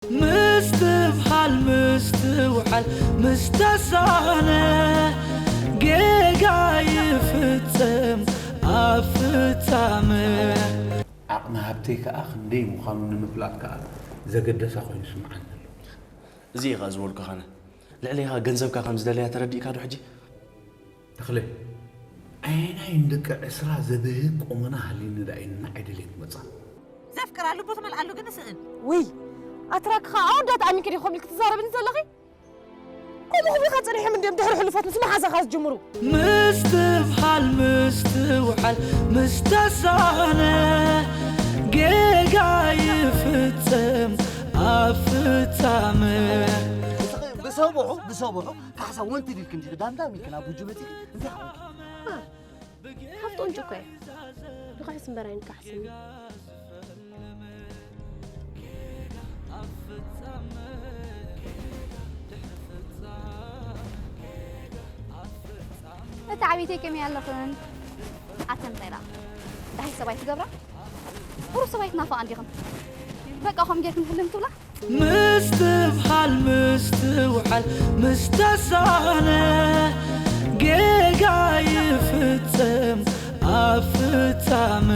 ምስትብሃል ምስትውዓል ምስተሳነ ጌጋ ይፍጸም ኣብ ፍጻመ። ዓቕሚ ሃብተይ ከኣ ክንደይ ምዃኑ ንምፍላጥ ከኣ ዘገደሳ ኮይኑ ይስምዓኒ ኣሎ። እዚ እዩ ከኣ ዝበልኩ ኸነ ልዕሌኻ ገንዘብካ ከም ዝደለያ ተረዲእካ ዶ ሕጂ? ተኽለ፣ ኣየናይ ንደቂ ዕስራ ዘብህግ ቁመና ሃልዩኒ ደኣ እዩ ንዓይ ደልየ ክመጻ? ዘፍቅራ ልቡ ትመልኣሉ ግን ስእን ውይ ኣትራክኻ ኣወዳት ኣሚንኪ ዲኹም ኢልክ ትዛረብኒ ዘለኺ? ከምኡ ኢኻ ጸኒሖም እንዲዮም ድሕሪ ሕሉፋት ምስ መሓዛኻ ዝጅምሩ። ምስትብሃል ምስትውዓል ምስተሳነ ጌጋ ይፍጸም ኣብ ፍጻመ። ብሰብሑ ብሰብሑ ካሕሳ ወንቲ ዲልክ እንዲ ዳምዳም ኢልክ ናብ ጉጁ መጺእክ እንታይ ሓወልክ? ካብቲ ቁንጭ እኮ እየ ንኽሕስ እምበር ኣይንካሕስን። እታ ዓብይተይ ከመይ ኣለኽን? ኣተን ኸይዳ ዳሂ ሰብኣይ ትገብራ ቁሩብ ሰብኣይ ትናፍቓ እንዲኹም በቃ ኸም ጌርኩም ህልም ትብላ ምስትብሃል ምስትውዓል ምስተሳነ ጌጋ ይፍጸም ኣብ ፍጻመ።